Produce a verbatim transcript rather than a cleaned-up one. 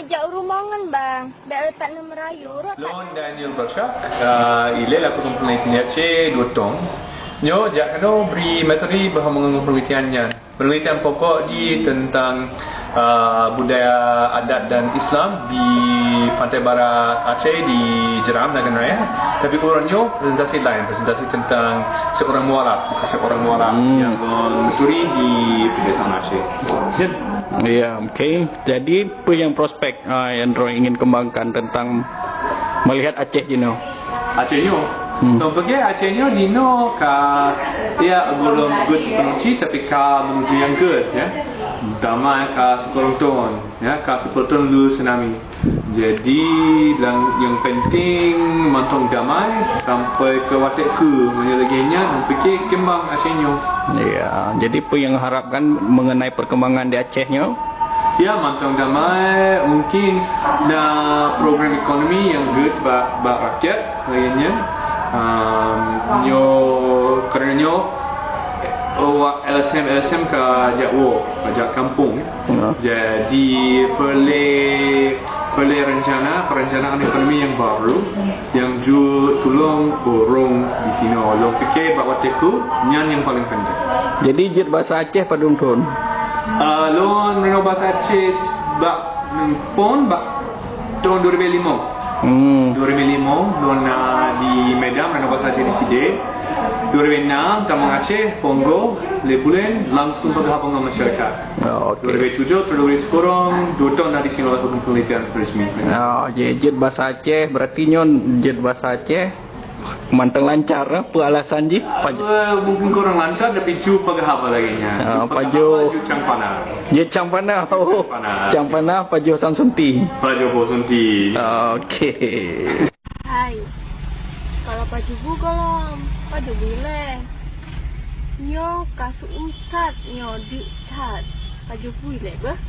Jak u rumoh ngon bang, bèk letak neumeurayu rot. Lôn Daniel Berkah, ah, ilèe lakoe kampung Aceh dua tông. Nyoe jak keunoe bri materi bah meungon penelitian nyan. Penelitian pokok jih tentang, ah, budaya adat dan Islam di Pantai Barat Aceh di Jeram, Nagan Raya. Tapi uroe nyoe presentasi laén, presentasi tentang seorang mualaf, kisah seorang mualaf Hmm. yang lôn tuturi di pedesaan Aceh. Ya, okey. Jadi, peue nyang prospek, ah, nyang droe ingin kembangkan tentang melihat Aceh jinoe? Aceh nyoe. Hmm. Lôn pikir Aceh nyoe jinoe ka, ya, belum good sepenuhnya, tapi ka menuju yang good, ya. Damai ka sikureueng thôn, ya, ka sikureueng thôn lheueh tsunami. Jadi, dan yang penting mantong damai sampai ke watèe keu, meunyoe lagèe nyan, lôn pikir kembang Aceh nyoe. Ya, jadi peue nyang harapkan mengenai perkembangan di Aceh nyoe? Ya, mantong damai, mungkin na program ekonomi nyang good bak, bak rakyat lagèe nyan. Um, nyoe, karena nyoe, oh, L S M, L S M ka jak woe, ka jak kampung. Ya. Jadi, perlèe, perlèe rencana, perencanaan ekonomi yang baru, yang jeuet tulông ureueng di sinoe. Lôn pikir bak watèe keu, nyan nyang paleng penting. Jadi, jeuet bahasa Aceh padum thôn? Ah, lôn meurunoe bahasa Aceh bak phôn bak thôn dua ribu lima. Hmm. Dua ribu lima, lôn na di Medan, meurunoe bahasa Aceh di sidéh. Dua ribu enam, tamong Aceh, Ponggol, lhèe buleuen, langsung peugah haba ngon masyarakat. Oh, okey. Dua ribu tujuh, dua ribu sepuluh, dua thôn na di sinoe lakoe penelitian resmi. Oh, jeuet, jeuet bahasa Aceh, berarti nyoe jeuet bahasa Aceh mantong lancar, eh? Peue alasan jih? Paj- Eh, mungkin kurang lancar, tapi ju peugah haba lagèe nyan. Ah, ju peugah pajoh. Haba, ju cang panah. Jeuet cang panah. Oh, Cang panah. Cang panah, pajoh sang sunti. Pajoh boh sunti. Okey. Hai, kalau pajoh bu golom, pajoh bu ilèe. Nyoe ka seuuem that, nyoe deuk that. Pajoh bu ilèe beuh.